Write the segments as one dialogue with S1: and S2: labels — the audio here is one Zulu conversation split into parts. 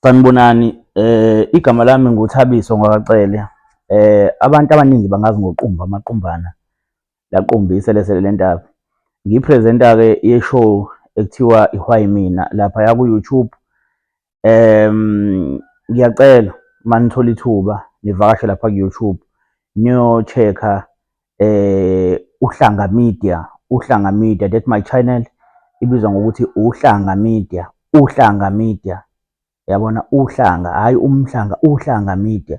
S1: Sanibonani, igama lami nguThabiso ngwakaCele. Abantu abaningi bangazi ngoQumba amaqumbana, laqumba iselesele lentaba. Ngiyi-presenter-ke ye-show ekuthiwa i-Why Mina laphaya ku-YouTube. Ngiyacela uma nithola ithuba nivakashe lapha ku-YouTube niyo-check-a Uhlanga Media, Uhlanga Media, that's my channel, ibizwa ngokuthi Uhlanga Media, Uhlanga Media. Yabona, Uhlanga, hhayi Umhlanga, Uhlanga Media.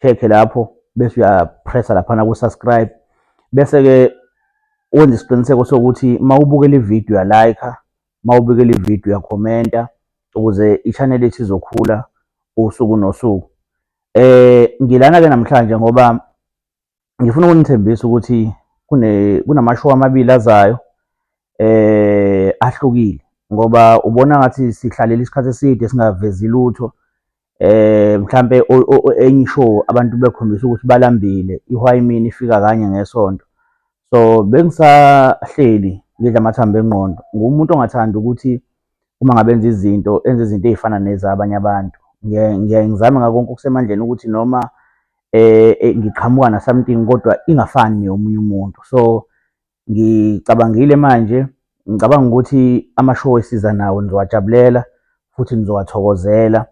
S1: Check lapho bese uya-press-a laphana ku-subscribe, bese-ke wenza isiqiniseko sokuthi uma ubukela ividiyo uya-like-a, uma ubukela ividiyo uya-comment-a ukuze i-channel yethu izokhula usuku nosuku. Ngilana-ke namhlanje ngoba ngifuna ukunithembisa ukuthi kunama-show amabili azayo ahlukile, ngoba ubona ngathi sihlalele isikhathi eside singavezi lutho. Mhlampe enye i-show abantu bekhombisa ukuthi balambile, i-Why Mina ifika kanye ngesonto. So bengisahleli ngidla amathambo engqondo, ngumuntu ongathandi ukuthi uma ngabe enza izinto, enze izinto ey'fana nezabanye abantu. Ngiyaye ngizame ngako konke okusemandleni ukuthi noma ngiqhamuka na-something kodwa ingafani neyomunye umuntu. So ngicabangile manje, ngicabanga ukuthi ama-show esiza nawo nizowajabulela futhi nizowathokozela.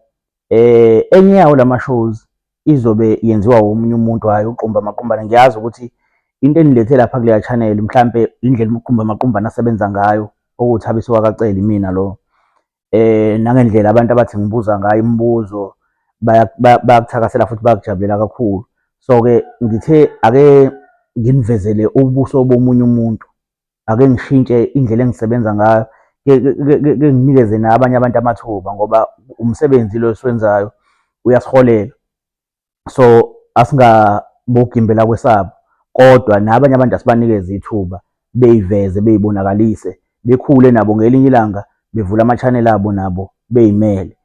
S1: Enye yawo lama-shows izobe yenziwa omunye umuntu, hhayi uQumba Maqumbana. Ngiyazi ukuthi into enilethe lapha kuleya channel mhlampe indlela uQumba Maqumbana asebenza ngayo, okuwuThabiso wakaCele imina lo. Nangendlela abantu abathi ngibuza ngayo imibuzo bayakuthakasela futhi bayakujabulela kakhulu. So-ke ngithe ake nginivezele ubuso bomunye umuntu, ake ngishintshe indlela engisebenza ngayo, ke nginikeze nabanye abantu amathuba ngoba umsebenzi lo esiwenzayo uyasiholela. So asingabogimbela kwesabo, kodwa nabanye abantu asibanikeze ithuba bey'veze, bey'bonakalise, bekhule nabo, ngelinye ilanga bevule ama-channel abo nabo bey'mele.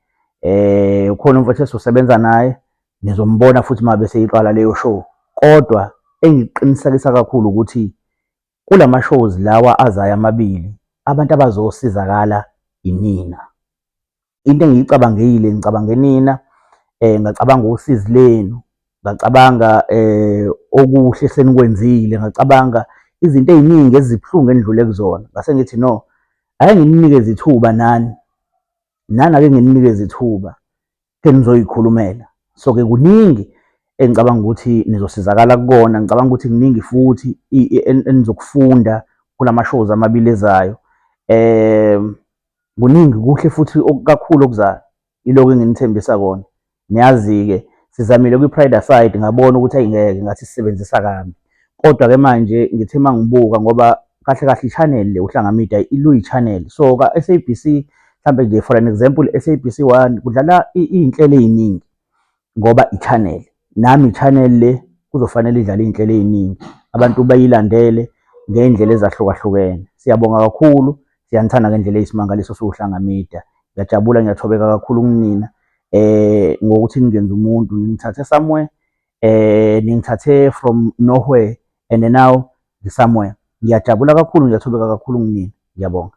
S1: Ukhona umfowethu esizosebenza naye, nizombona futhi uma beseyiqala leyo show. Kodwa engikuqinisekisa kakhulu ukuthi kulama shows lawa azayo amabili, abantu abazosizakala inina. Into engiyicabangile, ngicabange nina, ngacabanga usizi lenu, ngacabanga okuhle esenikwenzile, ngacabanga izinto ey'ningi ezibuhlungu enidlule kuzona. Ngase ngithi no, ake ngininikeze ithuba nani, nani ake ngininikeze ithuba ke nizoyikhulumela. So-ke kuningi engicabanga ukuthi nizosizakala kukona, ngicabanga ukuthi kuningi futhi enizokufunda kulama shows amabili ezayo. Kuningi kuhle futhi kakhulu okuzayo, ilokhu enginithembisa kona. Niyazi-ke sizamile kwi-Pride Aside, ngabona ukuthi ayingeke, ngathi sisebenzisa kabi. Kodwa-ke manje ngithe uma ngibuka, ngoba kahle kahle i-channel le Uhlanga Media iluyi-channel. So ka-SABC mhlampe nje for an example, SABC 1 kudlala iy'nhlelo ey'ningi ngoba i-channel. Nami i-channel le kuzofanele idlale iy'nhlelo ey'ningi, abantu bayilandele ngey'ndlela ezahlukahlukene. Siyabonga kakhulu, siyanithanda ngendlela eyisimangaliso siwuHlanga Media. Ngiyajabula, ngiyathobeka kakhulu kunina ngokuthi ningenze umuntu, ningithathe somewhere, ningithathe from nowhere and now ngi-somewhere. Ngiyajabula kakhulu, ngiyathobeka kakhulu kunina. Ngiyabonga.